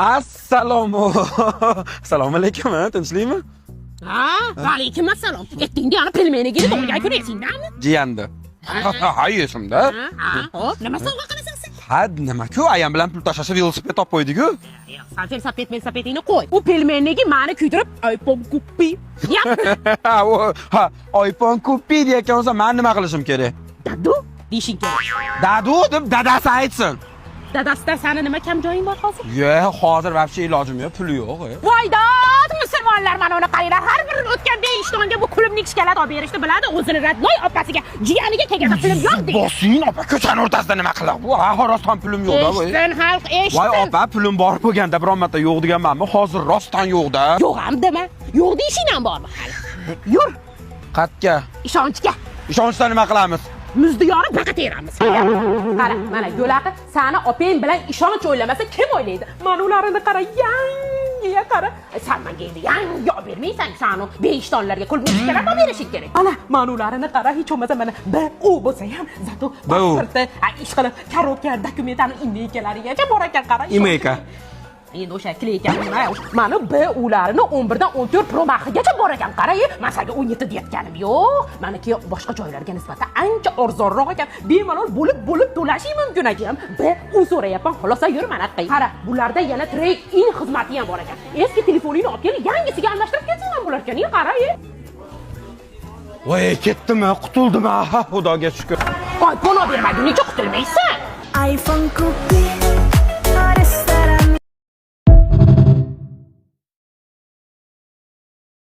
Assalomu. Assalomu alaykum, ha, tinchlikmi? Ha, alaykum assalom. Etdingda yana pelmenigini to'g'riga kun esingdami? Jiyandi. Ha, esimda. Ha, hop, nima sovg'a qilasan sen? Ha, nima-ku, ayam bilan pul tashlashib velosiped olib qo'ydik-ku. Yo'q, san velosiped, velosipedingni qo'y. U pelmenigi mani kuydirib iPhone купи. Yap. Ha, iPhone купи deyotgan bo'lsa, men nima qilishim kerak? Dadu deyishing kerak. Dadu deb dadasi aytsin. Dadasida sani nima kam joying bor hozir? Ye, hozir вообще ilojim yo'q, puli yo'q. E. Voy dod, musulmonlar, mana uni qaranglar. Har bir o'tgan beshtonga bu клубничка lar olib berishni biladi, o'zini родной opasiga, jiyaniga kelganda pulim yo'q deydi. Bosing, opa, ko'chani o'rtasida nima qilaq bu? Ha, rostdan pulim yo'q-da. Voy. Eshitsin xalq, eshitsin. Voy opa, pulim bor bo'lganda biron marta yo'q deganmanmi? Hozir rostdan yo'q-da. Yo'q ham dema. Yo'q deyishing ham bormi hali? Yur, Qatga. Ishonchga. Ishonchda nima qilamiz? Muzdiyori baqa teramiz. Qara, mana yo'laqi sani opang bilan ishonch o'ylamasa, kim o'ylaydi? Mana ularini qara, yangiya qara. San menga endi yangi olib bermaysan, sani beshtonlarga клубничка lar olib berishing kerak. Ana, mana ularini qara, hech bo'lmasa mana B U bo'lsa ham, зато B U. pasporti, ish qilib, коробка, dokumentani imeykalarigacha bor ekan, qara. Imeyka. Endi o'sha клейка nima, mana B ularini 11 dan 14 Pro Maxgacha bor ekan, qara, man senga 17 deyotganim yo'q. Maniki boshqa joylarga nisbatan ancha arzonroq ekan. Bemalol bo'lib bo'lib to'lashing mumkin ekan. B U so'rayapman, xolos, yur mana qil. Qara, bularda yana trade in xizmati ham bor ekan. Eski telefoningni olib kelib, yangisiga almashtirib ketsang ham bo'lar ekan. Qara, e. Voy, ketdimi, qutuldimi? Ha, Xudoga shukr. iPhone olib bermaguningcha qutulmaysan. iPhone купи.